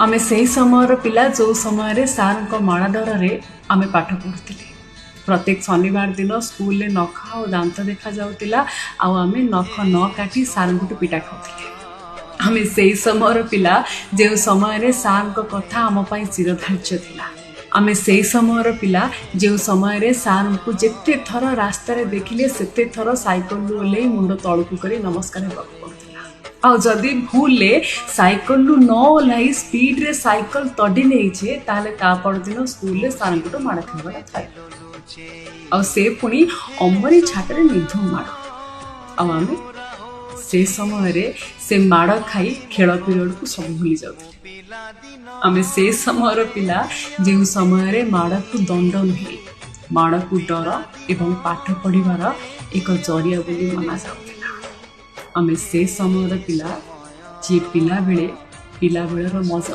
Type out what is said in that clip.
ଆମେ ସେହି ସମୟର ପିଲା, ଯେଉଁ ସମୟରେ ସାର୍ଙ୍କ ମାଡ଼ ଡରରେ ଆମେ ପାଠ ପଢ଼ୁଥିଲେ। ପ୍ରତ୍ୟେକ ଶନିବାର ଦିନ ସ୍କୁଲରେ ନଖ ଆଉ ଦାନ୍ତ ଦେଖାଯାଉଥିଲା ଆଉ ଆମେ ନଖ ନ କାଟି ସାର୍ଙ୍କଠୁ ପିଟା ଖାଉଥିଲେ। ଆମେ ସେଇ ସମୟର ପିଲା, ଯେଉଁ ସମୟରେ ସାର୍ଙ୍କ କଥା ଆମ ପାଇଁ ଚିରଧାର୍ଯ୍ୟ ଥିଲା। ଆମେ ସେଇ ସମୟର ପିଲା, ଯେଉଁ ସମୟରେ ସାର୍ଙ୍କୁ ଯେତେ ଥର ରାସ୍ତାରେ ଦେଖିଲେ ସେତେ ଥର ସାଇକେଲରୁ ଓହ୍ଲେଇ ମୁଣ୍ଡ ତଳକୁ କରି ନମସ୍କାର ହେବାକୁ ପଡ଼ୁଥିଲା। ଆଉ ଯଦି ଭୁଲରେ ସାଇକେଲରୁ ନ ଓହ୍ଲାଇ ସ୍ପିଡରେ ସାଇକେଲ ତଡ଼ି ନେଇଛେ, ତାହେଲେ ତା ପରଦିନ ସ୍କୁଲରେ ସାର୍ଙ୍କଠୁ ମାଡ଼ ଖାଇବାଟା ଥାଏ, ଆଉ ସେ ପୁଣି ଅମରି ଛାଟରେ ନିର୍ଧୁମ ମାଡ଼। ଆଉ ଆମେ ସେ ସମୟରେ ସେ ମାଡ଼ ଖାଇ ଖେଳ ପିରିୟଡ଼କୁ ସବୁ ଭୁଲି ଯାଉଥିଲେ। ଆମେ ସେ ସମୟର ପିଲା, ଯେଉଁ ସମୟରେ ମାଡ଼କୁ ଦଣ୍ଡ ନୁହେଁ, ମାଡ଼କୁ ଡର ଏବଂ ପାଠ ପଢ଼ିବାର ଏକ ଜରିଆ ବୋଲି ମନାଯାଉଥିଲା। ଆମେ ସେ ସମୟର ପିଲା, ଯିଏ ପିଲାବେଳେ ପିଲାବେଳର ମଜା